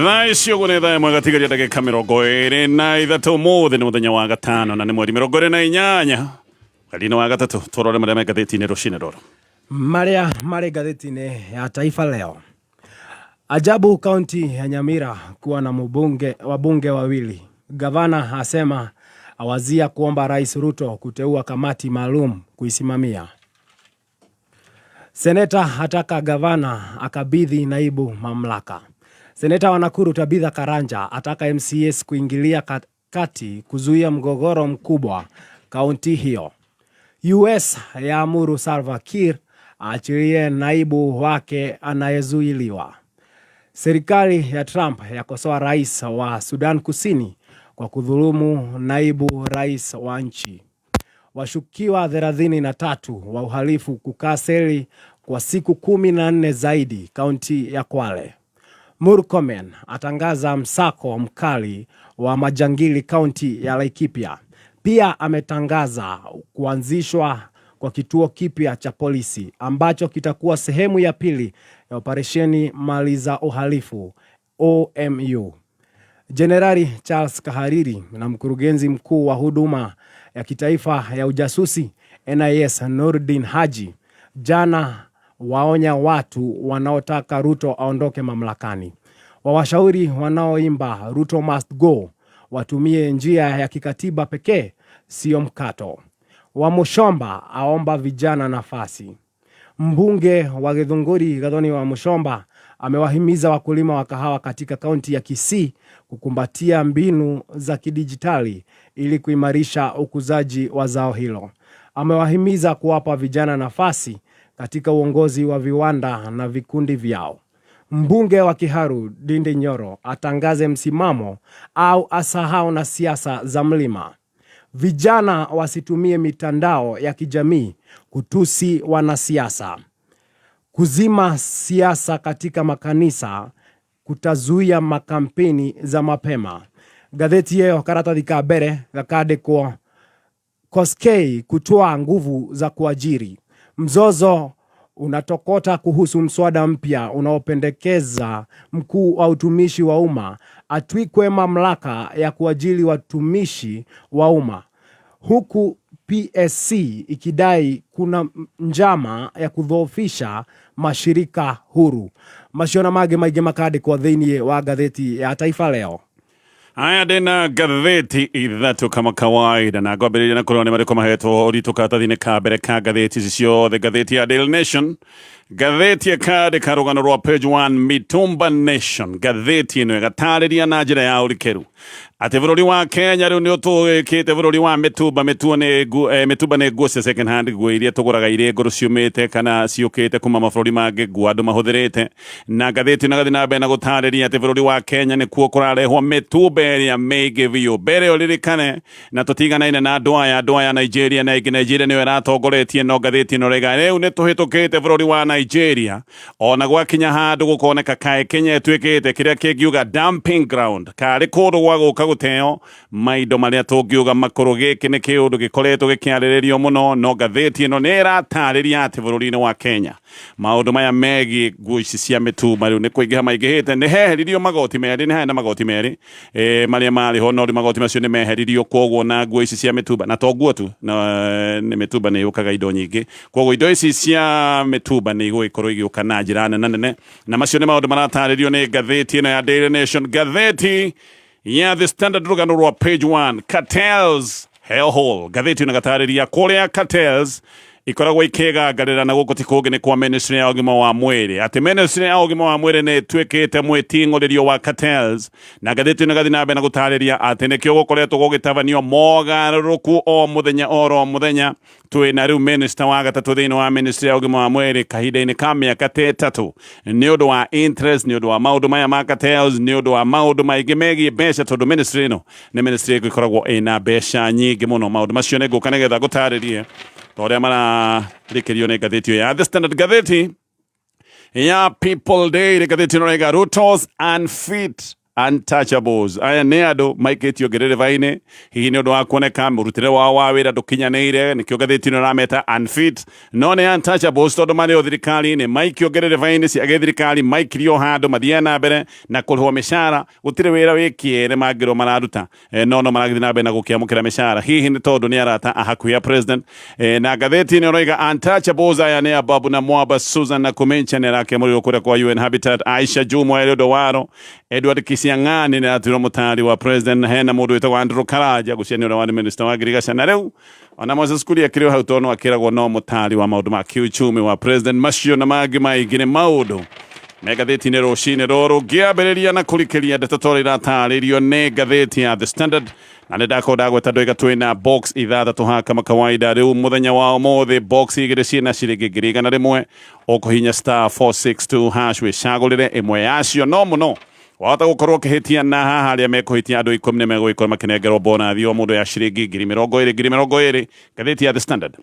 Thaa ici ũguo nĩ thaa ĩmwe gatigaria ndagĩka 23. Ũmũthĩ nĩ mũthenya wa gatano na nĩ mweri 28 mweri-inĩ wa gatatũ. Tũrore marĩa me ngathĩti-inĩ rũcinĩ rũrũ. Marĩa marĩ ngathĩti-inĩ ya Taifa Leo. Ajabu kaunti ya Nyamira kuwa na wabunge wawili. Gavana asema awazia kuomba Rais Ruto kuteua kamati maalum kuisimamia. Seneta ataka gavana akabidhi naibu mamlaka. Seneta wa Nakuru Tabitha Karanja ataka MCAs kuingilia kati kuzuia mgogoro mkubwa kaunti hiyo. US yaamuru Salva Kiir aachilie naibu wake anayezuiliwa. Serikali ya Trump yakosoa rais wa Sudan Kusini kwa kudhulumu naibu rais wa nchi. Washukiwa 33 wa uhalifu kukaa seli kwa siku 14 zaidi kaunti ya Kwale. Murkomen atangaza msako mkali wa majangili kaunti ya Laikipia. Pia ametangaza kuanzishwa kwa kituo kipya cha polisi ambacho kitakuwa sehemu ya pili ya operesheni Maliza Uhalifu OMU. Jenerali Charles Kahariri na mkurugenzi mkuu wa huduma ya kitaifa ya ujasusi NIS Nurdin Haji jana waonya watu wanaotaka Ruto aondoke mamlakani. Wawashauri wanaoimba Ruto must go watumie njia ya kikatiba pekee, sio mkato. Wamuchomba aomba vijana nafasi. Mbunge wa Githunguri Gathoni Wamuchomba amewahimiza wakulima wa kahawa katika kaunti ya Kisii kukumbatia mbinu za kidijitali ili kuimarisha ukuzaji wa zao hilo. Amewahimiza kuwapa vijana nafasi katika uongozi wa viwanda na vikundi vyao. Mbunge wa Kiharu Ndindi Nyoro atangaze msimamo au asahau na siasa za mlima. Vijana wasitumie mitandao ya kijamii kutusi wanasiasa. Kuzima siasa katika makanisa kutazuia makampeni za mapema. Ngathĩti ĩyo karatathi ka mbere gakandĩkwo Koskei kutoa nguvu za kuajiri. Mzozo unatokota kuhusu mswada mpya unaopendekeza mkuu wa utumishi wa umma atwikwe mamlaka ya kuajiri watumishi wa umma, huku PSC ikidai kuna njama ya kudhoofisha mashirika huru. Macio na mangĩ maingĩ makandĩkwo thĩinĩ wa ngathĩti ya Taifa Leo. Haya, ndĩna ngathĩti ithatũ kama kawaida na ngwambĩrĩria na kũrora nĩ marĩkũ mahetwo ũritũ karatathi-inĩ ka mbere ka ngathĩti ici ciothe. Ngathĩti ya Daily Nation, ngathĩti ĩkandĩka rũgano rwa page 1, Mitumba Nation. Ngathĩti ĩno ĩgatarĩria na njĩra ya ũrikĩru atĩ bũrũri wa Kenya rĩu nĩ ũtũĩkĩte bũrũri wa mĩtumba. Mĩtuo nĩ mĩtumba nĩ nguo cia second hand, nguo iria tũgũraga irĩ ngũrũ ciumĩte kana ciũkĩte kuma mabũrũri mangĩ, nguo andũ mahũthĩrĩte. Na ngathĩti ĩno ĩgathiĩ na mbere na gũtarĩria atĩ bũrũri wa Kenya nĩkuo kũrarehwo mĩtumba ĩrĩa mĩingĩ biũ. Mbere ũririkane na tũtiganaine na andũ aya Nigeria na ĩngĩ. Nigeria nĩyo ĩratongoretie, no ngathĩti ĩno rĩga rĩu nĩ tũhĩtũkĩte bũrũri wa Nigeria, ona gwakinya handũ gũkoneka kaĩ Kenya ĩtuĩkĩte kĩrĩa kĩngiuga dumping ground, karĩ kũndũ gwa gũka gũteo maindo marĩa tũngiuga makũrũ. Gĩkĩ nĩ kĩũndũ gĩkoretwo gĩkĩarĩrĩrio mũno, no ngathĩti ĩno nĩ ĩratarĩria atĩ bũrũri-inĩ wa Kenya maũndũ maya megiĩ nguo ici cia mĩtumba rĩu nĩ kũingĩha maingĩhĩte. Nĩ heheririo magoti merĩ, nĩ harĩ na magoti merĩ marĩa marĩ ho, no rĩu magoti macio nĩ meheririo. Koguo na nguo ici cia mĩtumba, na to nguo tu, na nĩ mĩtumba nĩ yũkaga indo nyingĩ, koguo indo ici cia mĩtumba nĩ igũgĩkorwo igĩũka na njĩra nene nene. Na macio nĩ maũndũ maratarĩrio nĩ ngathĩti ĩno ya Daily Nation. Ngathĩti ya The Standard, rũgano rwa page 1, Cartels Hellhole. Ngathĩti ĩno ĩgatarĩria kũrĩa cartels ikoragwo ikĩgangarĩra, na gũkũ ti kũngĩ nĩ kwa ministry ya ũgima wa mwĩrĩ, atĩ ministry ya ũgima wa mwĩrĩ nĩ ĩtuĩkĩte mwĩting'ũrĩrio wa cartels. Na ngathĩti ĩno ĩgathiĩ na mbere na gũtarĩria atĩ nĩkĩo gũkoretwo gũgĩtabanio mogarũrũku o mũthenya oro mũthenya. Twĩ na rĩu minister wa gatatũ thĩinĩ wa ministry ya ũgima wa mwĩrĩ kahinda-inĩ ka mĩaka ta 3, nĩ ũndũ wa interest, nĩ ũndũ wa maũndũ maya ma cartels, nĩ ũndũ wa maũndũ maingĩ megiĩ mbeca, tondũ ministry ĩno nĩ ministry ĩgĩkoragwo ĩna mbeca nyingĩ mũno. Maũndũ macio nĩ ngũka nĩgetha ngũtarĩrie ta ũrĩa mararĩkĩrio nĩ ngathĩti ĩyo ya The Standard. Ngathĩti ya People Daily, ngathĩti ĩno raiga Ruto's unfit Untouchables aya nĩ andũ maikĩtio ngerereva-inĩ hihi nĩ ũndũ wa kuoneka mũrutĩre wao wa wĩra ndũkinyanĩire, nĩkĩo ngathĩti ĩno ĩrameta unfit, no nĩ untouchables tondũ marĩ o thirikari-inĩ, maikio ngerereva-inĩ cia gĩthirikari, maikirio handũ mathiaga na mbere na kũrĩhwo mĩcara, gũtirĩ wĩra wĩ kĩene mangĩrwo mararuta, no no maragĩthiĩ na mbere na gũkĩamũkĩra mĩcara, hihi nĩ tondũ nĩ arata a hakuhĩ a president. Na ngathĩti ĩno ĩroiga untouchables aya nĩ Ababu na Mwaba, Susan na Kumencha nĩ arakĩamũrirwo kũrĩa kwa UN Habitat, Aisha Jumwa Eliud Owaro, Edward Kisiang'ani nĩ aratuirwo mũtaari wa president, na hena mũndũ wĩtagwo Andrew Karanja gũcia nĩ ũrĩa warĩ minister wa ngirigaca, na rĩu ona Moses Kuria akĩrĩ o hau tondũ no akĩragwo no mũtaari wa maũndũ ma kĩuchumi wa president. Macio na mangĩ maingĩ nĩ maũndũ me ngathĩti-inĩ rũcinĩ rũrũ. Ngĩambĩrĩria na kũrikĩria ndeto tondũ iratarĩrio nĩ ngathĩti ya The Standard, na nĩ ndakorwo ndagweta ndoiga twĩna box ithathatũ haha kama kawaida. Rĩu mũthenya wa ũmũthĩ box igĩrĩ ciĩna ciringi 100,000, ũkũhinya star 462 hash wĩcagũrĩre ĩmwe yacio. No mũno wahota gũkorwo ũkĩhĩtia, na haha arĩa mekũhĩtia andũ 10 nĩ megũgĩkorwo makĩnengerwo bonathi o mũndũ ya ciringi 20,000, 20,000. Ngathĩti ya The Standard,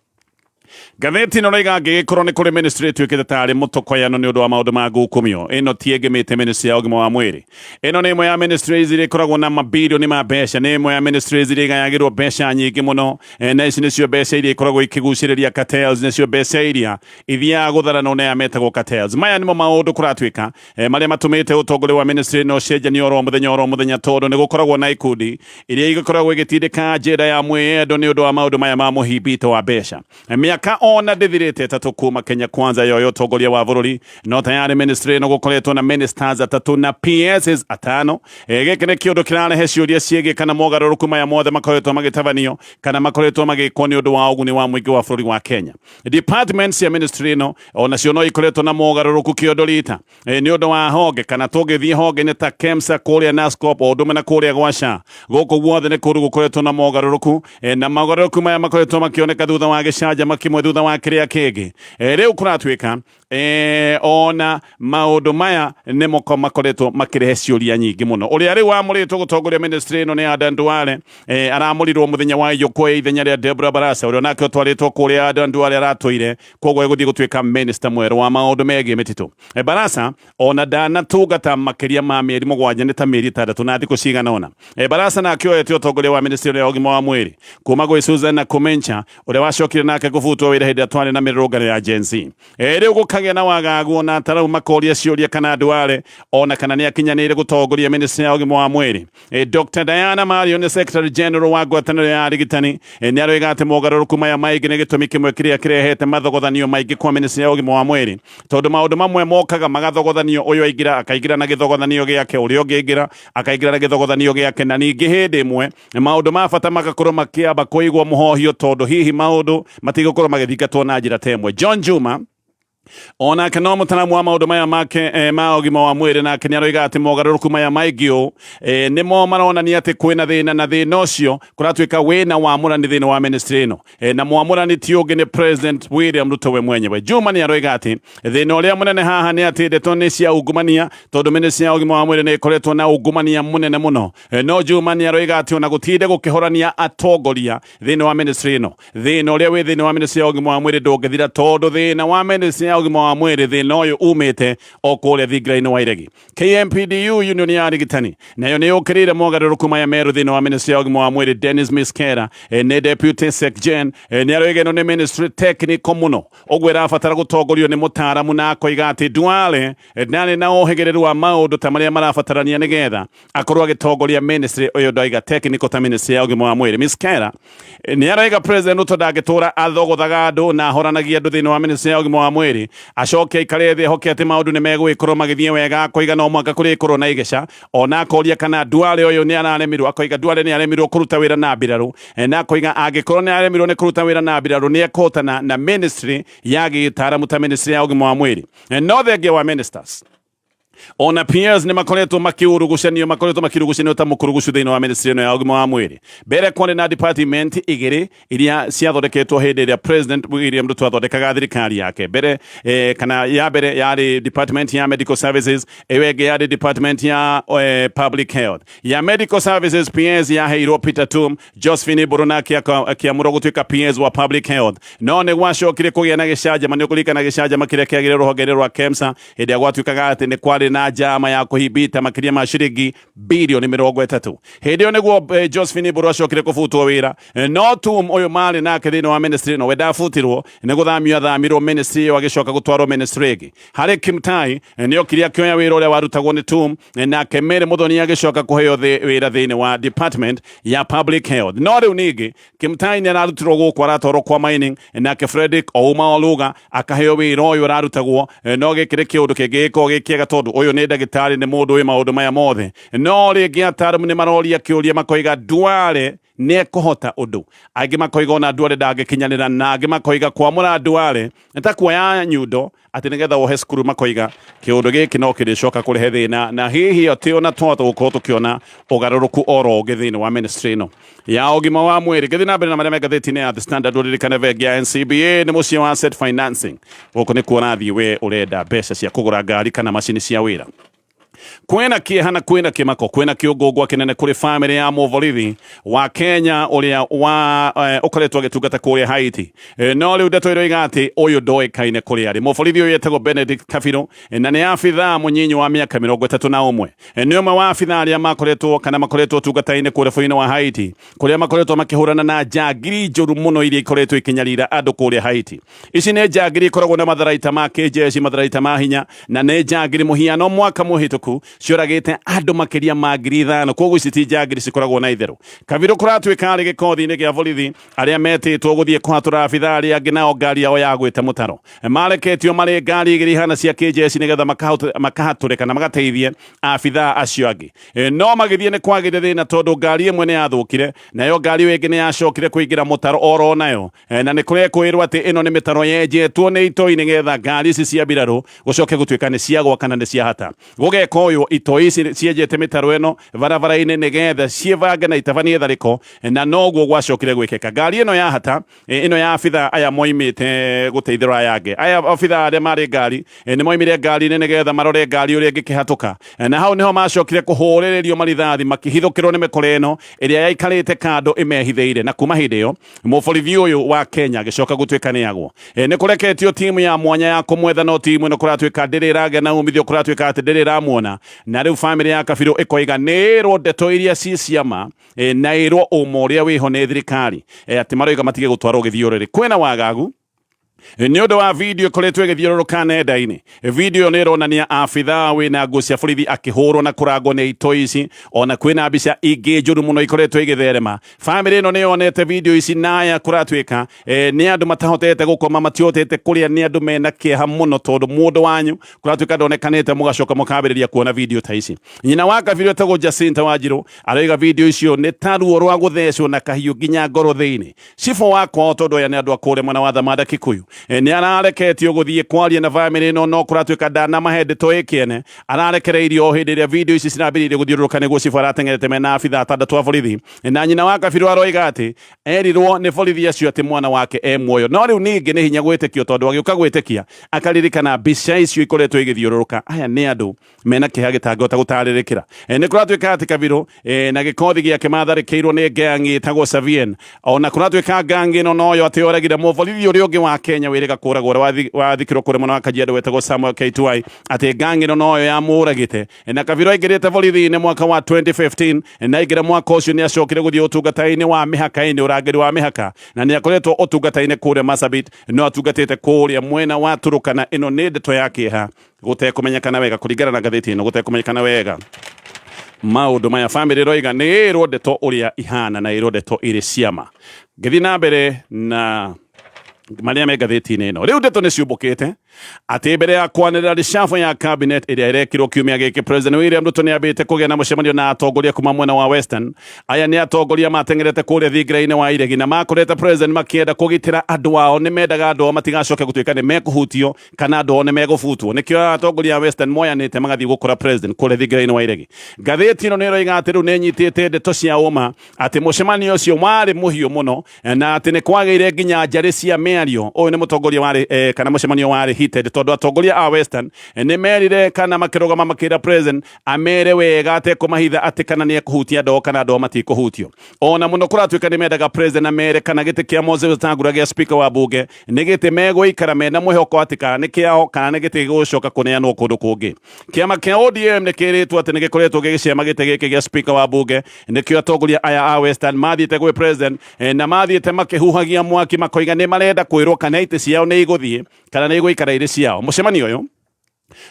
ngathĩti ĩno raiga angĩgĩkorwo nĩ kũrĩ ministry ĩtuĩkĩte tarĩ mũtokoyano nĩ ũndũ wa maũndũ ma ngukumio, ĩno ti ĩngĩmĩte ministry ya ũgima wa mwĩrĩ. Ĩno nĩ ĩmwe ya ministries iria ikoragwo na mabilioni ma mbeca, nĩ ĩmwe ya ministries iria igayagĩrwo mbeca nyingĩ mũno, na ici nĩcio mbeca iria ikoragwo ikĩgucĩrĩria cartels, nĩcio mbeca iria ithiaga gũtharanwo na aya metagwo cartels. Maya nĩmo maũndũ kũratuĩka marĩa matũmĩte ũtongoria wa ministry ĩno ũcenjanio oro mũthenya oro mũthenya, tondũ nĩ gũkoragwo na ikundi iria igĩkoragwo igĩtindĩka njĩra ya mwĩyendo nĩ ũndũ wa maũndũ maya ma mũhimbito wa mbeca. Mĩaka ona ndĩthirĩte 3 kuma Kenya Kwanza yoyo ũtongoria wa bũrũri, no tayari ministry ĩno gũkoretwo na ministers 3 na PSs 5. Gĩkĩ nĩ kĩũndũ kĩrarehe ciũria ciĩgiĩ kana mogarũrũku maya mothe makoretwo magĩtabanio kana makoretwo magĩkwo nĩ ũndũ wa ũguni wa mũingĩ wa bũrũri wa Kenya. Departments cia ministry ĩno onacio no ikoretwo na mogarũrũku kĩondo rita, nĩ ũndũ wa honge, kana tũngĩthiĩ honge-inĩ ta KEMSA kũrĩa NASCOP o ũndũ ũmwe na kũrĩa gwa SHA, gũkũ guothe nĩ kũndũ gũkoretwo na mogarũrũku, na mogarũrũku maya makoretwo makĩoneka thutha wa gĩcanjama kĩmwe thutha wa kĩrĩa kĩngĩ. Rĩu kũratuĩka ona maũndũ maya nĩmo makoretwo makĩrehe ciũria nyingĩ mũno. Ũrĩa rĩu wamũrĩtwo gũtongoria ministry ĩno nĩ Adan Duale, aramũrirwo mũthenya wa iyũ ithenya rĩa Deborah Barasa ũrĩa nake ũtwarĩtwo kũrĩa Adan Duale aratũire, koguo egũthiĩ gũtuĩka minister mwerũ wa maũndũ megiĩ mĩtitũ. Barasa ona ndanatungata makĩria ma mĩeri 7, nĩ ta mĩeri 6 na thikũ cigana ũna. Barasa nake oete ũtongoria wa ministry ya ũgima wa mwĩrĩ kuma gwĩ Susan Kumencha ũrĩa wacokire nake kũbutwo wĩra hĩndĩ ĩrĩa twarĩ na mĩrũrũngano ya Gen Z. Rĩu gũkagĩa na wagagu ona atarau makoria ciũria kana Duale ona kana nĩ akinyanĩire gũtongoria ministry ya ũgima wa mwĩrĩ. Dr. Diana Mario nĩ Secretary General wa ngwatanĩro ya arigitani, nĩ aroiga atĩ mogarũrũku maya maingĩ nĩ gĩtũmi kĩmwe kĩrĩa kĩrehete mathogothanio maingĩ kwa ministry ya ũgima wa mwĩrĩ, tondũ maũndũ mamwe mokaga magathogothanio, ũyũ aingĩra akaingĩra na gĩthogothanio gĩake, ũrĩa ũngĩ aingĩra akaingĩra na gĩthogothanio gĩake, na ningĩ hĩndĩ ĩmwe maũndũ ma bata magakorwo makĩamba kũigwo mũhohio tondũ hihi maũndũ matigũkorwo magĩthingatwo na njĩra ta ĩmwe. John Juma onake no mũtaramu wa maũndũ maya make ma ũgima wa mwĩrĩ, nake nĩ aroiga atĩ mogarũrũku maya maingĩ ũũ nĩmo maronania atĩ kwĩna thĩna, na thĩna ũcio kũratuĩka wĩna wamũrani thĩinĩ wa ministry ĩno, na mwamũrani ti ũngĩ nĩ President William Ruto we mwenyewe. Juma nĩ aroiga atĩ thĩna ũrĩa mũnene haha nĩ atĩ ndeto nĩ cia ungumania, tondũ ministry ya ũgima wa mwĩrĩ nĩ ĩkoretwo na ungumania mũnene mũno. No Juma nĩ aroiga atĩ ona gũtinde gũkĩhorania atongoria thĩinĩ wa ministry ĩno, thĩna ũrĩa wĩ thĩinĩ wa ministry ya ũgima wa mwĩrĩ ndũngĩthira, tondũ thĩna wa ministry ya ũgima wa mwĩrĩ thĩna ũyũ umĩte o kũrĩa thingira-inĩ wa iregi. KMPDU union ya arigitani nayo nĩ yũkĩrĩire mogarũrũku maya merũ thĩinĩ wa ministry ya ũgima wa mwĩrĩ. Dennis Miskera, nĩ deputy secgen, nĩ aroiga ĩno nĩ ministry technical mũno, ũguo ĩrabatara gũtongorio nĩ mũtaaramu, na akoiga atĩ Duale ndarĩ na ũhĩgĩrĩru wa maũndũ ta marĩa marabatarania nĩgetha akorwo agĩtongoria ministry ũyũ ndaiga technical ta ministry ya ũgima wa mwĩrĩ. Miskera nĩ araiga President Ruto ndangĩtũra athogothaga andũ na ahoranagia andũ thĩinĩ wa ministry ya ũgima wa mwĩrĩ, acoke aikare thĩ ehoke atĩ maũndũ nĩ megũgĩkorwo magĩthiĩ wega. Akoiga no mũhaka kũrĩkorwo na igeca, ona akoria kana Duale ũyũ nĩ araremirwo, akoiga Duale nĩ aremirwo kũruta wĩra na mbirarũ, na akoiga angĩkorwo nĩ aremirwo nĩ kũruta wĩra na mbirarũ nĩ ekũhotana na ministry ya gĩtaaramu ta ministry ya ũgima wa mwĩrĩ. No thengia wa ministers ona peers nĩ makoretwo makiurugucanio, makoretwo makiurugucanio ta mũkurugucu thĩinĩ wa ministry ĩno ya ũgima wa mwĩrĩ. Mbere kwarĩ na department igĩrĩ iria ciathondeketwo hĩndĩ ĩrĩa President William Ruto athondekaga thirikari yake mbere, kana ya mbere yarĩ department ya medical services, ĩyo ĩngĩ yarĩ department ya public health. Ya medical services PS yaheirwo Peter Tum, Josephine Mburu nake akĩamũrwo gũtuĩka PS wa public health. No nĩ gwacokire kũgĩa na gĩcanjama, nĩ ũkũririkana gĩcanjama kĩrĩa kĩagĩrĩire rũhonge-inĩ rwa KEMSA hĩndĩ ĩrĩa gwatuĩkaga atĩ nĩ kwarĩ marĩ na njama ya kũhimbita makĩria ma ciringi birioni 30. Hĩndĩ ĩyo nĩguo Josephine Mburu acokire kũbutwo wĩra. No Tum ũyũ marĩ nake thĩinĩ wa ministry ĩno, we ndabutirwo, nĩ gũthamio athamirwo ministry ĩyo agĩcoka gũtwarwo ministry ĩngĩ. Harĩ Kimtai nĩ okire akĩoya wĩra ũrĩa warutagwo nĩ Tum, nake Mary Muthoni agĩcoka kũheo wĩra thĩinĩ wa department ya public health. No rĩu ningĩ Kimtai nĩ ararutirwo gũkũ aratwarwo kwa mining, nake Fredrick Ouma Oluga akaheo wĩra ũyũ ũrarutagwo. No gĩkĩ nĩ kĩũndũ kĩngĩgĩkorwo gĩ kĩega tondũ ũyũ nĩ ndagĩtarĩ, nĩ mũndũ wĩ maũndũ maya mothe. No rĩngĩ ataaramu nĩ maroria kĩũria makoiga Duale nĩ ekũhota ũndũ, angĩ makoiga ona Duale ndangĩkinyanĩra, na angĩ makoiga kwamũra Duale nĩ ta kuoya nyundo atĩ nĩgetha wohe cukuru, makoiga kĩũndũ gĩkĩ no kĩrĩcoka kũrehe thĩna, na hihi atĩ ona twahota gũkorwo tũkĩona ũgarũrũku oro ũngĩ thĩinĩ wa ministry ĩno ya ũgima wa mwĩrĩ. Ngĩthiĩ na mbere na marĩa me ngathĩti-inĩ ya The Standard, ũririkane bengi ya NCBA nĩ mũciĩ wa asset financing. Gũkũ nĩkuo ũrathiĩ we ũrenda mbeca cia kũgũra ngari kana macini cia wĩra. Kwĩna kĩeha na kwĩna kĩmako, kwĩna kĩũngũngwa kĩnene kũrĩ bamĩrĩ ya mũborithi wa Kenya ũrĩa wa ũkoretwo agĩtungata kũrĩa Haiti. No rĩu ndeto ĩroiga atĩ ũyũ ndoĩkaine kũrĩa arĩ. Mũborithi ũyũ etagwo Benedict Kabirũ na nĩ abithaa mũnyinyi wa mĩaka 31. Nĩ ũmwe wa abithaa arĩa makoretwo kana makoretwo ũtungata-inĩ kũrĩa bũrũri-inĩ wa Haiti, kũrĩa makoretwo makĩhũrana na njangiri njũru mũno iria ikoretwo ikĩnyarira andũ kũrĩa Haiti. Ici nĩ njangiri ikoragwo na matharaita ma kĩnjeshi, matharaita ma hinya, na nĩ njangiri mũhiano mwaka mũhĩtũku ciũragĩte andũ makĩria ma 5,000. Koguo ici ti njangiri cikoragwo na itherũ. Kabirũ kũratuĩka arĩ gĩkothi-inĩ gĩa borithi arĩa metĩtwo gũthiĩ kũhatũra abithaa arĩa angĩ, nao ngari yao yagwĩte mũtaro. Mareketio marĩ ngari igĩrĩ ihana cia kĩnjeshi nĩgetha makahatũre kana magateithie abithaa acio angĩ. No magĩthiĩ nĩ kwagĩire thĩna tondũ ngari ĩmwe nĩ yathũkire, nayo ngari ĩyo ĩngĩ nĩ yacokire kũingĩra mũtaro oro nayo. Na nĩ kũrekũĩrwo atĩ ĩno nĩ mĩtaro yenjetwo nĩ itoi nĩgetha ngari ici cia mbirarũ gũcoke gũtuĩka nĩ ciagwa kana nĩ ciahata. Gũgeka ũyũ, itoi ici cienjete mĩtaro ĩno barabara-inĩ nĩgetha ciĩbange na itabanie tharĩko, na noguo gwacokire gwĩkĩka. Ngari ĩno yahata, ĩno ya abithaa aya moimĩte gũteithĩra aya angĩ. Aya abithaa arĩa marĩ ngari nĩ moimire ngari-inĩ nĩgetha marore ngari ũrĩa ĩngĩkĩhatũka, na hau nĩho macokire kũhũrĩrĩrio marithathi makĩhithũkĩrwo nĩ mĩkora ĩno ĩrĩa yaikarĩte kando ĩmehithĩire. Na kuma hĩndĩ ĩyo mũborithi ũyũ wa Kenya agĩcoka gũtuĩka nĩ agwo. Nĩ kũreketio timu ya mwanya ya kũmwetha, no timu ĩno kũratuĩka ndĩrĩ ĩragĩa na umithio, kũratuĩka atĩ ndĩrĩ ĩramuona. Na rĩu bamĩrĩ ya Kabirũ ĩkoiga nĩ ĩrwo ndeto iria ci ciama, na ĩrwo ũma ũrĩa wĩho nĩ thirikari, atĩ maroiga matige gũtwarwo gĩthiũrũrĩ. Kwĩna wagagu nĩ ũndũ wa video ĩkoretwo ĩgĩthiũrũrũka nenda-inĩ. Video ĩyo nĩ ĩronania abithaa wĩna nguo cia borithi akĩhũrwo na kũrangwo nĩ itoi ici. Ona kwĩna mbica ingĩ njũru mũno ikoretwo igĩtherema. Bamĩrĩ ĩno nĩ yonete video ici, na aya kũratuĩka nĩ andũ matahotete gũkoma, matihotete kũrĩa, nĩ andũ mena kĩeha mũno tondũ mũndũ wanyu kũratuĩka ndonekanĩte, mũgacoka mũkambĩrĩria kuona video ta ici. Nyina wa Kabirũ etagwo Jacinta Wanjirũ aroiga video icio nĩ ta ruo rwa gũthecwo na kahiũ nginya ngoro thĩinĩ. Cibũ wa kwao, tondũ aya nĩ andũ a kũrĩa mwena wa Thamanda Kikuyu, nĩ arareketio gũthiĩ kwaria na bamĩrĩ ĩno, no kũratuĩka ndanamahe ndeto ĩ kĩene. Ararekereirio o hĩndĩ ĩrĩa video ici cirambĩrĩirie gũthiũrũrũka, nĩguo cibũ arateng'erete mena abithaa atandatũ a borithi. Na nyina wa Kabirũ aroiga atĩ erirwo nĩ borithi acio atĩ mwana wake e muoyo, no rĩu ningĩ nĩ hinya gwĩtĩkio tondũ agĩũka gwĩtĩkia akaririkana mbica icio ikoretwo igĩthiũrũrũka. Aya nĩ andũ mena kĩeha gĩtangĩhota gũtarĩrĩkĩra. Nĩ kũratuĩka atĩ Kabirũ na gĩkothi gĩake matharĩkĩirwo nĩ ngangi ĩtagwo Savien. Ona kũratuĩka ngangi ĩno noyo atĩ yoragire mũborithi ũrĩa ũngĩ wa Kenya wĩrĩga kũragwo, ũrĩa wathikirwo kũrĩa mwena wa Kajiado wetagwo Samuel Keituai, atĩ ngangi ĩno noyo yamũragĩte. Na Kabirũ aingĩrĩte borithi-inĩ mwaka wa 2015, na aingĩra mwaka ũcio nĩ acokire gũthiĩ ũtungata-inĩ wa mĩhaka-inĩ, ũrangĩri wa mĩhaka, na nĩ akoretwo ũtungata-inĩ kũrĩa Marsabit, no atungatĩte kũrĩa mwena wa Turukana. Ĩno nĩ ndeto ya kĩeha gũtekũmenyekana wega, kũringana na ngathĩti ĩno, gũtekũmenyekana wega maũndũ maya. Bamĩrĩ ĩroiga nĩ ĩrwo ndeto ũrĩa ihana na ĩrwo ndeto irĩ ciama. Ngĩthiĩ na mbere na marĩa me ngathĩti-inĩ ĩno, rĩu ndeto nĩ ciũmbũkĩte atĩ mbere ya kwanĩrĩra reshuffle ya cabinet ĩrĩa ĩrekirwo kiumia gĩkĩ, President William Ruto nĩ ambĩte kũgĩa na mũcemanio na atongoria kuma mwena wa Western. Aya nĩ atongoria mateng'erete kũrĩa thingira-inĩ wa iregi na makorete president makĩenda kũgitĩra andũ ao. Nĩ mendaga andũ ao matigacoke gũtuĩka nĩ mekũhutio kana andũ ao nĩ megũbutwo. Nĩkĩo atongoria a Western moyanĩte magathiĩ gũkora president kũrĩa thingira-inĩ wa iregi. Ngathĩti ĩno nĩ ĩroiga atĩ rĩu nĩ ĩnyitĩte ndeto cia ũma atĩ mũcemanio ũcio warĩ mũhiũ mũno na atĩ nĩ kwagĩire nginya njarĩ cia mĩario. Ũyũ nĩ mũtongoria warĩ kana mũcemanio warĩ heated tondu atongoria a Western nĩ merire kana makĩrũgama makĩra president amere wega atekũmahitha atĩ kana nĩ ekũhutia ndoo kana ndoo matikũhutio. Ona mũno kũratuĩka nĩ mendaga president amere kana gĩtĩ kĩa Moses Wetangula gĩa speaker wa bunge nĩ gĩtĩ megũikara mena mwĩhoko atĩ kana nĩ kĩao kana nĩ gĩtĩ gĩgũcoka kũneanwo kũndũ kũngĩ. Kĩama kĩa ODM nĩ kĩrĩtwo atĩ nĩ gĩkoretwo gĩgĩcema gĩtĩ gĩkĩ gĩa speaker wa bunge, nĩkĩo atongoria aya a Western mathiĩte gwĩ president na mathiĩte makĩhuhagia mwaki makoiga nĩ marenda kwĩrwo kana itĩ ciao nĩ igũthiĩ kana nĩ igũikara irĩ ciao. Mũcemanio ũyũ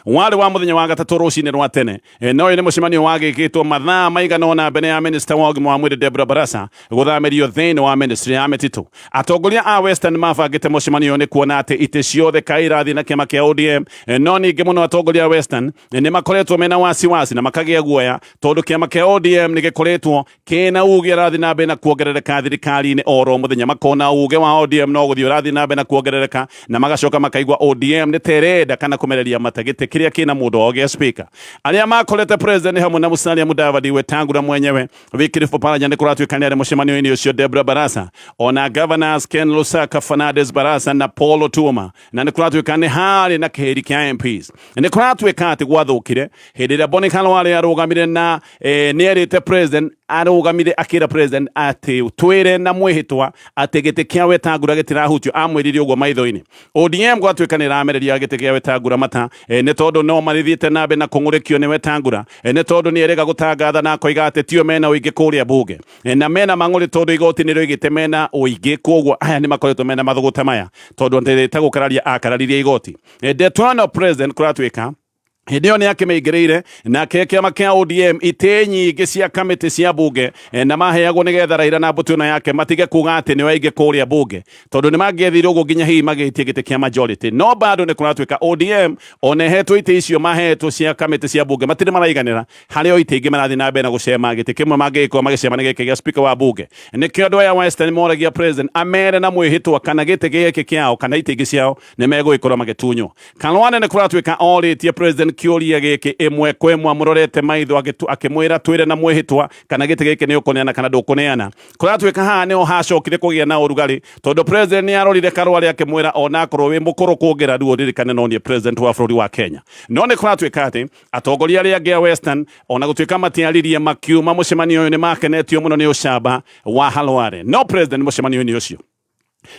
warĩ wa mũthenya wa gatatũ rũcinĩ rwa tene, na ũyũ nĩ mũcemanio wagĩkĩtwo mathaa maigana ũna mbere ya minista wa ũgima wa mwĩrĩ Deborah Barasa gũthamĩrio thĩinĩ wa ministry ya mĩtitũ. Atongoria a Western mabangĩte mũcemanio ũyũ nĩ kuona atĩ itĩ ciothe kaĩ irathiĩ na kĩama kĩa ODM, no ningĩ mũno atongoria a Western nĩ makoretwo mena wasiwasi na makagĩa guoya tondũ kĩama kĩa ODM nĩ gĩkoretwo kĩna uge ũrathiĩ na mbere na kuongerereka thirikari-inĩ oro mũthenya, makona uge wa ODM no gũthiĩ ũrathiĩ na mbere na kuongerereka, na magacoka makaigua ODM nĩ terenda kana kũmereria mata gĩtĩ kĩrĩa kĩna mũndũ wao gĩa speaker. Arĩa makorete president hamwe na Musalia Mudavadi, Wetangula mwenyewe, Wycliffe Oparanya nĩ kũratuĩka nĩ arĩ mũcemanio-inĩ ũcio, Deborah Barasa, ona governors Ken Lusaka, Fernandes Barasa na Paul Otuoma, na nĩ kũratuĩka nĩ harĩ na kĩhĩri kĩa MPs. Nĩ kũratuĩka atĩ gwathũkire hĩndĩ ĩrĩa Boni Khalwale arũgamire na nĩ erĩte president, arũgamire akĩra president atĩ twĩre na mwĩhĩtwa atĩ gĩtĩ kĩa Wetangula gĩtirahutio, amwĩrire ũguo maitho-inĩ. ODM gwatuĩka nĩ ĩramereria gĩtĩ kĩa Wetangula mata, nĩ tondũ no marĩthiĩte na mbere na kũng'ũrĩkio nĩ Wetangula, nĩ tondũ nĩ erĩga gũtangatha na akoiga atĩ tio mena ũingĩ kũrĩa bunge, na mena mang'ũrĩ tondũ igoti nĩ rĩoigĩte mena ũingĩ, koguo aya nĩ makoretwo mena mathũgũta maya tondũ atĩ ta gũkararia akararirie igoti. Ndeto ĩno president kũratuĩka hĩndĩ ĩyo nĩ akĩmĩingĩrĩire nake kĩama kĩa ODM itĩ nyingĩ cia kamĩtĩ cia bunge, na maheagwo nĩgetha Raila na mbũtũ ĩno yake matige kuga atĩ nĩo aingĩ kũrĩa bunge, tondũ nĩ mangĩethire ũguo nginya hihi magĩtie gĩtĩ kĩa majority. No bado nĩ kũratuĩka ODM ona ĩhetwo itĩ icio mahetwo cia kamĩtĩ cia bunge matirĩ maraiganĩra, harĩ o itĩ ingĩ marathiĩ na mbere na gũcema. Gĩtĩ kĩmwe mangĩgĩkorwo magĩcema nĩ gĩkĩ gĩa speaker wa bunge. Nĩkĩo andũ aya Western moragia president amere na mwĩhĩtwa kana gĩtĩ gĩkĩ kĩao kana itĩ ingĩ ciao nĩ megũgĩkorwo magĩtunywo. Khalwale nĩ kũratuĩka orĩtie president kĩũria gĩkĩ ĩmwe kwa ĩmwe amũrorete maitho, akĩmwĩra twĩre na mwĩhĩtwa kana gĩtĩ gĩkĩ nĩ ũkũneana kana ndũkũneana. Kũratuĩka haha nĩho hacokire kũgĩa na ũrugarĩ tondũ president nĩ arorire Khalwale akĩmwĩra onakorwo wĩ mũkũrũ kũngĩra ruo ririkane no niĩ president wa bũrũri wa Kenya. No nĩ kũratuĩka atĩ atongoria arĩa angĩ a Western ona gũtuĩka matiaririe makiuma mũcemanio ũyũ nĩ makenetio mũno nĩ ũcamba wa Khalwale. No president mũcemanio-inĩ ũcio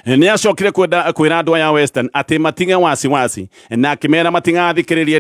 nĩ acokire kwenda kwĩra andũ aya Western atĩ matige wasiwasi, na akĩmera matigathikĩrĩrie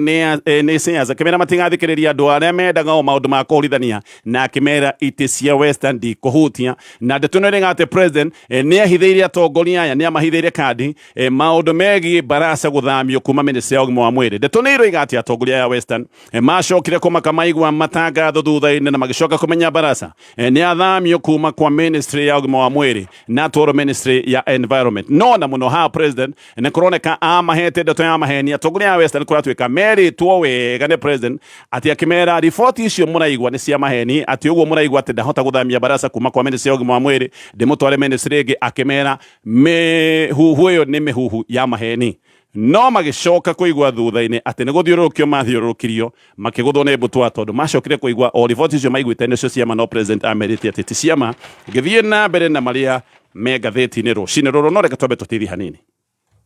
nĩ siasa, akĩmera matigathikĩrĩrie andũ arĩa mendaga o maũndũ ma kũhũrithania, na akĩmera itĩ cia Western ndikũhutia. Na ndeto ĩno ĩrĩga atĩ president nĩ ahithĩire atongoria aya, nĩ amahithĩire kandi maũndũ megiĩ Barasa gũthamio kuma ministry ya ũgima wa mwĩrĩ. Ndeto nĩ iroiga atĩ atongoria aya Western macokire kũmaka maigua matangatho thutha-inĩ, na magĩcoka kũmenya Barasa nĩ athamio kuma kwa ministry ya ũgima wa mwĩrĩ na atwarwo ministry ya environment. No na mũno haha president nĩ kũroneka amahete ndeto ya maheni. Atongoria a Western kũratuĩka merĩtwo wega nĩ president atĩ akĩmera riboti icio mũraigua nĩ cia maheni, atĩ ũguo mũraigua atĩ ndahota gũthamia Barasa kuma kwa ministry ya ũgima wa mwĩrĩ ndĩmũtware ministry ĩngĩ, akĩmera mĩhuhu ĩyo nĩ mĩhuhu ya maheni. No magĩcoka kũigua thutha-inĩ atĩ nĩ gũthiũrũrũkio mathiũrũrũkirio makĩgũthwo nĩ mbũtwa, tondũ macokire kũigua o riboti icio maiguĩte nĩcio ciama, no president amerite atĩ ti ciama. Ngĩthiĩ na mbere na marĩa me ngathĩti-inĩ rũcinĩ rũrũ, no reke twambe tũtithie hanini.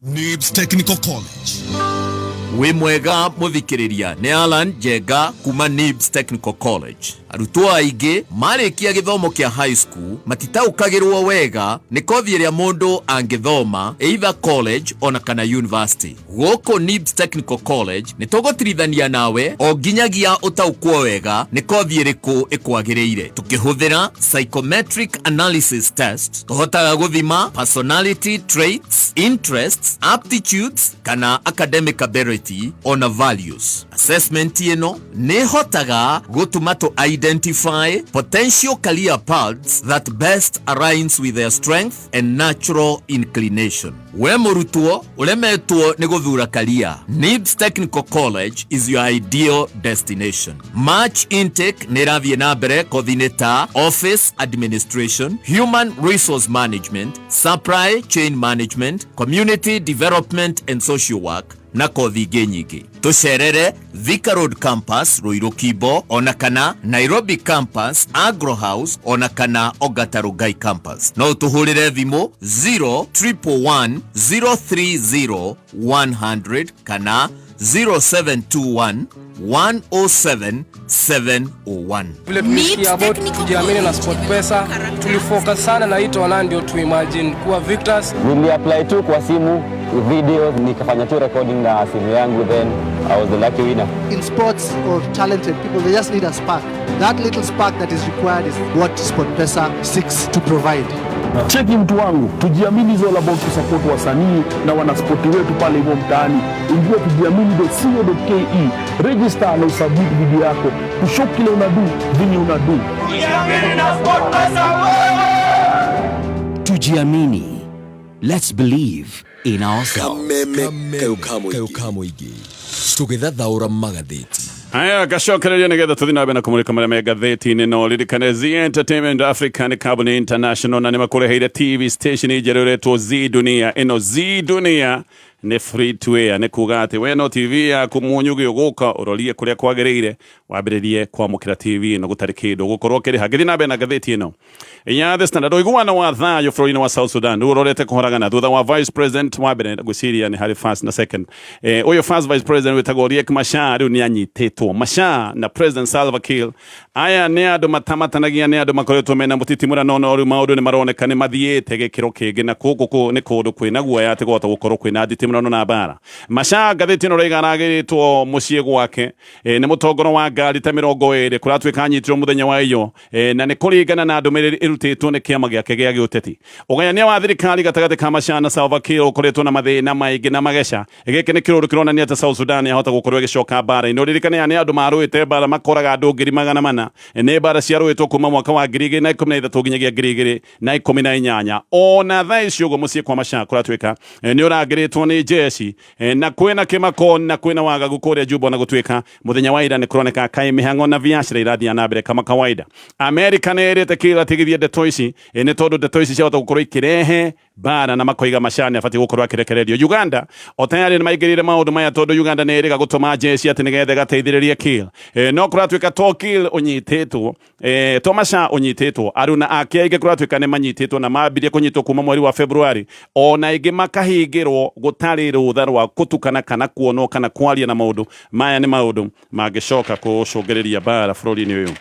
Nibs Technical College. Wĩ mwega mũthikĩrĩria, nĩ Alan Njenga kuma Nibs Technical College. Arutwo aingĩ marĩkia gĩthomo kĩa high school matitaũkagĩrwo wega nĩ kothi ĩrĩa mũndũ angĩthoma either college ona kana university. Gũkũ Nibs Technical College nĩ tũgũtirithania nawe o nginyagia ũtaũkwo wega nĩ kothi ĩrĩkũ ĩkwagĩrĩire. Tũkĩhũthĩra psychometric analysis test tũhotaga gũthima personality traits, interests, aptitudes kana academic ability ona values. Assessment ĩno nĩ ĩhotaga gũtũma to identify potential career paths that best aligns with their strength and natural inclination. We mũrutwo ũremetwo nĩ gũthura career, Nibs Technical College is your ideal destination. March intake nĩ ĩrathiĩ na mbere kothi-inĩ ta office administration, human resource management, supply chain management, community development and social work. na kothi ingĩ nyingĩ. Tũcerere Thika Road Campus, Ruiru Kimbo, ona kana Nairobi Campus, Agro House, ona kana Ongata Rongai Campus. No ũtũhũrĩre thimũ 0111 030 100 kana 0721 107 701. Vile tulisikia about Tujiamini na SportPesa, tulifocus sana na hii tournament ndio tuimagine kuwa victors. Niliapply tu kwa simu video, nikafanya tu recording na simu yangu, then I was the lucky winner. In sports or talented people, they just need a spark. That little spark that is required is what SportPesa seeks to provide. Cheki mtu wangu, Tujiamini is all about kusupport wasanii na wanaspoti wetu pale hivyo mtaani. Ingia tujiamini.co.ke, register na usubmit video yako, tushow kile unadu venye unadu. Tujiamini. Let's believe in ourselves. Kameme kayo kamũingĩ tũgĩthathaũra magathĩti. Aya, gacokereria nigetha tuthi na mbere na kumurika maria me ngathĩti-inĩ. No ririkane Z Entertainment Africa nĩ kambuni international na nĩ makũreheire TV station njerũ ĩretwo Z Dunia. Ĩno Z Dunia nĩ free to air, nĩ kuga atĩ we no TV yaku munyugi ũgũka ũrorie kũrĩa kwagĩrĩire, wambĩrĩrie kwamũkĩra TV ĩno gũtarĩ kĩndũ ũgũkorwo ũkĩrĩha. Ngĩthiĩ na mbere na ngathĩti ĩno ya The Standard, ũiguano wa thayũ bũrũri-inĩ wa South Sudan rĩu ũrorete kũhoragana thutha wa vice president wa mbere, ngwĩciria nĩ harĩ first na second, ũyũ first vice president wĩtagwo Riek Machar rĩu nĩ anyitĩtwo. Machar na President Salva Kiir, aya nĩ andũ matamatanagia, nĩ andũ makoretwo mena mũtitimũrano, no rĩu maũndũ nĩ maroneka nĩ mathiĩte gĩkĩro kĩngĩ, na kũkũ nĩ kũndũ kwĩna guoya atĩ gwahota gũkorwo kwĩna nditimũrano na mbara. Machar, ngathĩti ĩno raiga, aragĩrĩtwo mũciĩ gwake nĩ mũtongoro wa ngari ta 20 kũratuĩka anyitirwo mũthenya wa iyo, na nĩ kũringana na ndũmĩrĩri ĩrutĩtwo nĩ kĩama gĩake gĩa gĩũteti. Ũgayania wa thirikari gatagatĩ ka Machar na Salva Kiir ũkoretwo na mathĩna maingĩ na mageca. Gĩkĩ nĩ kĩũndũ kĩronania atĩ South Sudan yahota gũkorwo ĩgĩcoka mbara-inĩ. Ũririkane aya nĩ andũ marũĩte mbara makoraga andũ 400,000. Nĩ mbara ciarũĩtwo kuma mwaka wa 2013 nginyagia 2018. Ona thaa ici ũguo mũciĩ kwa Machar kũratuĩka nĩ ũrangĩrĩtwo nĩ njeci, na kwĩna kĩmako na kwĩna wagagu kũrĩa Juba, na gũtuĩka mũthenya wa ira nĩ kũroneka kaĩ mĩhang'o na biacara irathiĩ na mbere kama kawaida. Amerika nĩ ĩrĩte Kiir atigithie ndeto ici, nĩ tondũ ndeto ici ciahota gũkorwo ikĩrehe mbara, na makoiga Machar nĩ abatiĩ gũkorwo akĩrekererio. Uganda o tayari nĩ maingĩrĩire maũndũ maya, tondũ Uganda nĩ ĩrĩga gũtũma njeci atĩ nĩgetha ĩgateithĩrĩrie Kiir. No kũratuĩka to Kiir ũnyitĩtwo, to Machar ũnyitĩtwo, aruna ake aingĩ kũratuĩka nĩ manyitĩtwo na mambirie kũnyitwo kuma mweri wa February, ona aingĩ makahingĩrwo gũtarĩ rũtha rwa gũtukana kana kuonwo kana kwaria, na maũndũ maya nĩ maũndũ mangĩcoka kũcũngĩrĩria mbara bũrũri-inĩ ũyũ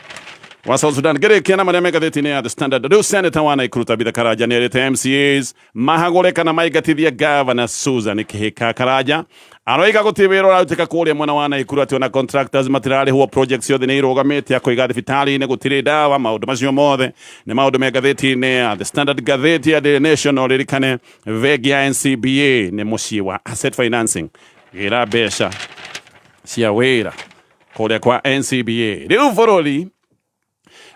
wa South Sudan. Ngĩrĩkia na marĩa me ngathĩti-inĩ ya The Standard, rĩu Senator wa Nakuru Tabitha Karanja nĩ erĩte MCAs mahagũre kana maingatithie Governor Susan Kihika. Karanja aroiga gũtirĩ wĩra ũrarutĩka kũrĩa mwena wa Nakuru, atĩ ona contractors matirarĩhwo, projects ciothe nĩ irũgamĩte, akoiga thibitarĩ-inĩ gũtirĩ ndawa. Maũndũ macio mothe nĩ maũndũ me ngathĩti-inĩ ya The Standard. Ngathĩti ya Daily Nation, ũririkane bengi ya NCBA nĩ mũciĩ wa asset financing, gĩra mbeca cia wĩra kũrĩa kwa NCBA. Rĩu bũrũri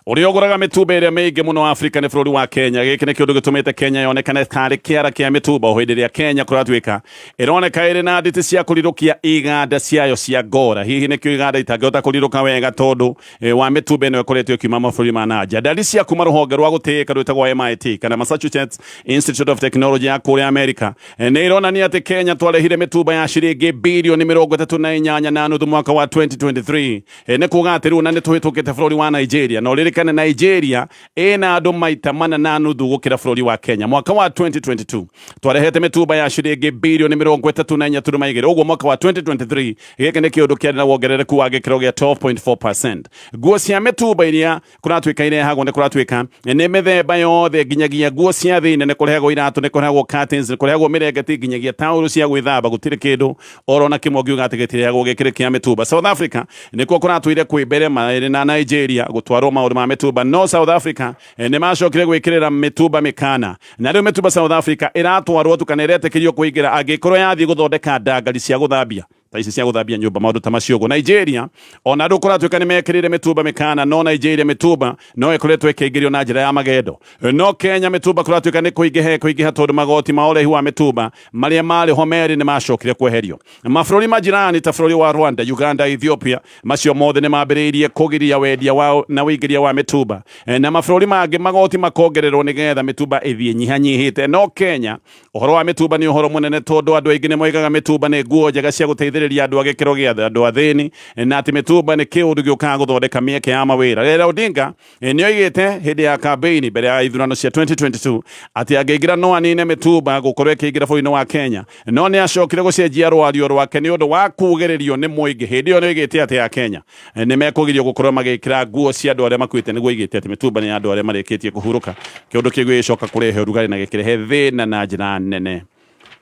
ũrĩa ũgũraga mĩtumba ĩrĩa mĩingĩ mũno Afrika nĩ bũrũri wa Kenya. Gĩkĩ nĩ kĩũndũ gĩtũmĩte Kenya yonekane tarĩ kĩara kĩa mĩtumba, o hĩndĩ ĩrĩa Kenya kũratuĩka ĩroneka ĩrĩ na nditi cia kũrirũkia iganda ciayo cia ngora. Hihi nĩkĩo iganda itangĩhota kũrirũka wega tondũ wa mĩtumba ĩno ĩkoretwo ĩkiuma mabũrũri ma nanja. Ndari cia kuma rũhonge rwa gũtĩĩka rwĩtagwo MIT kana Massachusetts Institute of Technology ya kũrĩa Amerika, nĩ ironania atĩ Kenya twarehire mĩtumba ya ciringi birioni 38.5 mwaka wa 2023. Nĩ kuga atĩ rĩu na nĩ tũhĩtũkĩte bũrũri wa Nigeria, na ũririkane Nigeria ĩna andũ maita 4.5 gũkĩra bũrũri wa Kenya. Mwaka wa 2022 twarehete mĩtumba ya ciringi birioni 34.2, ũguo mwaka wa 2023 gĩkĩ nĩ kĩũndũ kĩarĩ na wongerereku wa gĩkĩro gĩa 12.4%. Nguo cia mĩtumba iria kũratuĩka irehagwo nĩ kũratuĩka nĩ mĩthemba yothe, nginyagia nguo cia thĩinĩ nĩ kũrehagwo, iratũ nĩ kũrehagwo, curtains nĩ kũrehagwo, mĩrengeti, nginyagia taũrũ cia gwĩthamba. Gũtirĩ kĩndũ oro na kĩmwe ũngiuga atĩ gĩtirehagwo gĩkĩrĩ kĩa mĩtumba. South Africa nĩkuo kũratũire kwĩ mbere marĩ na Nigeria gũtwarwo maũndũ ma mĩtumba, no South Africa nĩ macokire gwĩkĩrĩra mĩtumba mĩkana, na rĩu mĩtumba South Africa ĩratwarwo tu kana ĩretĩkĩrio kũingĩra angĩkorwo yathiĩ gũthondeka ndangari cia gũthambia. Ta ici cia gũthambia nyũmba, maũndũ ta macio ũguo. Nigeria ona andũ kũratuĩka nĩ mekĩrĩire mĩtumba mĩkana, no Nigeria mĩtumba no ĩkoretwo ĩkĩingĩrio na njĩra ya magendo. No Kenya mĩtumba kũratuĩka nĩ kũingĩha kũingĩha, tondũ magoti ma ũrehi wa mĩtumba marĩa marĩ ho merĩ nĩ macokire kweherio. Mabũrũri majirani ta bũrũri wa Rwanda, Uganda, Ethiopia, macio mothe nĩ mambĩrĩirie kũgiria wendia wao na ũingĩria wa mĩtumba, na mabũrũri mangĩ magoti makongererwo nĩgetha mĩtumba ĩthiĩ nyihanyihĩte. No Kenya ũhoro wa mĩtumba nĩ ũhoro mũnene, tondũ andũ aingĩ nĩ moigaga mĩtumba nĩ nguo njega cia gũteithĩrĩria andũ a gĩkĩro gĩa thĩ, andũ athĩni, na atĩ mĩtumba nĩ kĩũndũ gĩũkaga gũthondeka mĩeke ya mawĩra. Raila Odinga nĩ oigĩte hĩndĩ ya campaign mbere ya ithurano cia 2022 atĩ angĩingĩra no anine mĩtumba gũkorwo ĩkĩingĩra bũrũri-inĩ wa Kenya, no nĩ acokire gũcenjia rwario rwake nĩ ũndũ wa kugĩrĩrio nĩ mũingĩ. Hĩndĩ ĩyo nĩ oigĩte atĩ ya Kenya nĩ mekũgirio gũkorwo magĩkĩra nguo cia andũ arĩa makuĩte, nĩguo oigĩte atĩ mĩtumba nĩ ya andũ arĩa marĩkĩtie kũhurũka. Kĩũndũ kĩu gĩgĩcoka kũrehe ũrugarĩ na gĩkĩrehe thĩna na njĩra nene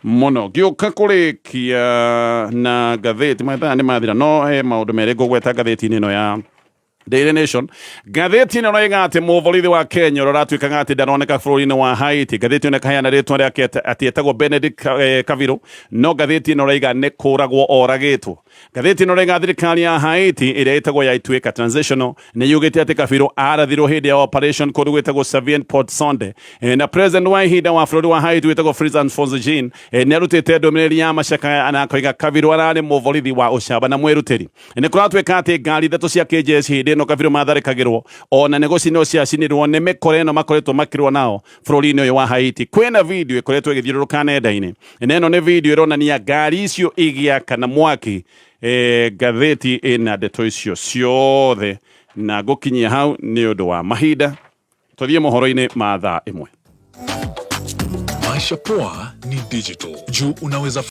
mũno. Ngĩũka kũrĩkia na ngathĩti, mathaa nĩ mathira, no he maũndũ merĩ ngũgweta ngathĩti-inĩ ĩno ya Daily Nation. Ngathĩti ĩno ĩroiga atĩ mũborithi wa Kenya ũrĩa ũratuĩkaga atĩ ndaroneka bũrũri-inĩ wa Haiti, ngathĩti ĩno ĩkaheana rĩtwa rĩake atĩ etagwo Benedict Kaviru, no ngathĩti ĩno ĩroiga nĩ kũragwo oragĩtwo. Ngathĩti ĩno ĩroiga thirikari ya Haiti ĩrĩa ĩtagwo ya Ituĩka Transitional nĩ yugĩte atĩ Kaviru arathirwo hĩndĩ ya operation kũndũ gwĩtagwo Savien Port Sonde. Na president wa ihinda wa bũrũri wa Haiti wĩtagwo Fritz Alphonse Jean nĩ arutĩte ndũmĩrĩri ya macakaya na akoiga Kaviru ararĩ mũborithi wa ũcamba na mwĩrutĩri. Nĩ kũratuĩka atĩ ngari ithatũ cia KJS hĩndĩ ĩno Kaviru matharĩkagĩrwo ona nĩ gũcinwo ciacinirwo nĩ mĩkora ĩno makoretwo makĩrũa nao bũrũri-inĩ ũyũ wa Haiti. Kwĩna video ĩkoretwo ĩgĩthiũrũrũka nenda-inĩ, na ĩno nĩ video ĩronania ngari icio igĩakana mwaki. Ngathĩti ĩna ndeto icio ciothe, na ngũkinyia hau nĩ ũndũ wa mahinda. Tũthiĩ mohoro-inĩ ma thaa 1. Maisha poa ni digital juu unaweza